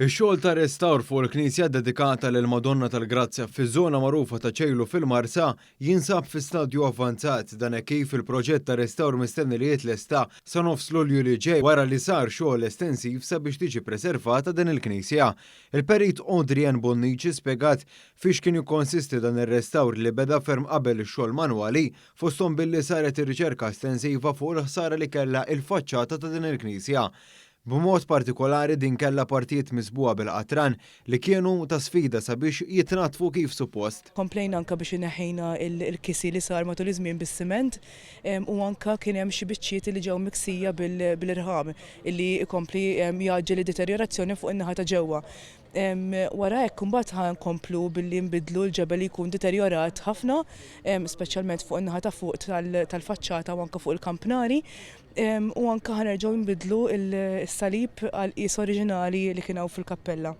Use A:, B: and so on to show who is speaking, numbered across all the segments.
A: Ix-xogħol ta' restawr fuq il-knisja ddedikata lill-Madonna tal-Grazzja fiż-żona magħrufa ta' Ċejlu fil-Marsa jinsab fi stadju avvanzat. Dan hekk kif il-proġett ta' restawr mistenni li jitlesta sa nofs Lulju li ġej wara li sar xogħol estensiv sabiex tiġi preservata din il-knisja. Il-Perit Audrey Ann Bonnici spjegat fiex kien jikkonsisti dan ir-restawr li beda ferm qabel ix-xogħol manwali fosthom billi saret ir-riċerka estensiva fuq il-ħsara li kellha il-faċċata ta' din il-knisja. B'mod partikolari din kellha partijiet miżbugħa bil-qatran li kienu ta' sfida sabiex jitnaddfu kif suppost.
B: Komplejna anke biex ineħħejna l-kisi li sar matul iż-żmien bis-siment u anke kien hemm xi biċċiet li ġew miksija bil-irħam li jkompli jgħaġġel id-deterjorazzjoni fuq in-naħa ta' ġewwa. Wara hekk imbagħad ħa nkomplu billi nbiddlu l-ġebel li jkun deterjorat ħafna, speċjalment fuq in-naħa ta' fuq tal-faċċata u anke fuq il-kampnari. U anke ħa nerġgħu nbiddlu s-salib għall-qies oriġinali li kien hawn fil-kappella.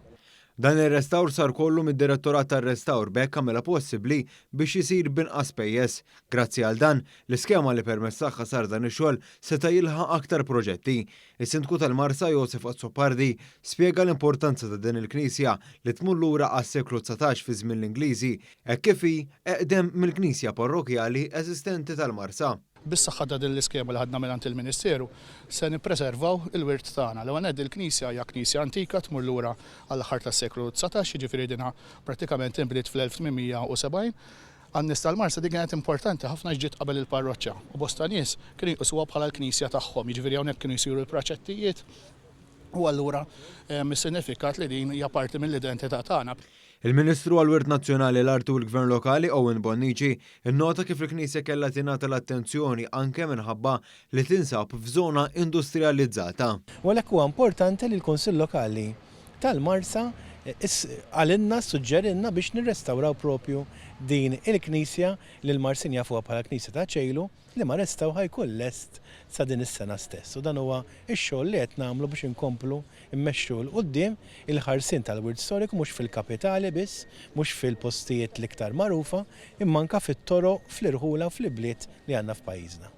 A: Dan ir-restawr sar kollu mid-Direttorat tar-Restawr b'hekk għamilha possibbli biex isir b'inqas spejjeż. Grazzi għal dan, l-iskema li permezz tagħha sar dan ix-xogħol seta' jilħaq aktar proġetti. Is-Sindku tal-Marsa Josef Azzopardi spjega l-importanza ta' din il-knisja li tmur lura għas-seklu 19 fi żmien l-Ingliżi hekk kif hi eqdem mill-knisja parrokkjali eżistenti tal-Marsa.
C: Bis-saħħa ta' din l-iskema li ħadna mingħand il-Ministeru, se nippreservaw il-wirt tagħna. L-ewwel nett il-knisja hija knisja antika tmur lura għall-aħħar tas-seklu 19, jiġifieri dinha prattikament inbniet fl-1870. Għan-nies tal-Marsa din kienet importanti ħafna għax ġiet qabel il-parroċċa u bosta nies kienu jqisuha bħala l-knisja tagħhom, jiġifieri hawnhekk kienu jsiru l-praċettijiet u allura is-sinifikat li din hija parti mill-identità tagħna.
A: Il-Ministru għall-Wirt Nazzjonali, l-Arti u l-Gvern Lokali Owen Bonnici nnota kif il-knisja kellha tingħata l-attenzjoni anke minħabba li tinsab f'żona industrijalizzata.
D: U għalhekk huwa importanti li l-Kunsill Lokali tal-Marsa qalilna, ssuġġerilna biex nirrestawraw propju din il-knisja li l-Marsin jafuha bħala l-Knisja ta' Ċejlu, liema restawr ħa jkun lest sa din is-sena stess u dan huwa x-xogħol li qed nagħmlu biex inkomplu mmexxu 'l quddiem il-ħarsien tal-wirt storiku mhux fil-kapitali biss, mhux fil-postijiet l-iktar magħrufa, imma anke fit-toroq, fl-irħula u fl-ibliet li għandna f'pajjiżna.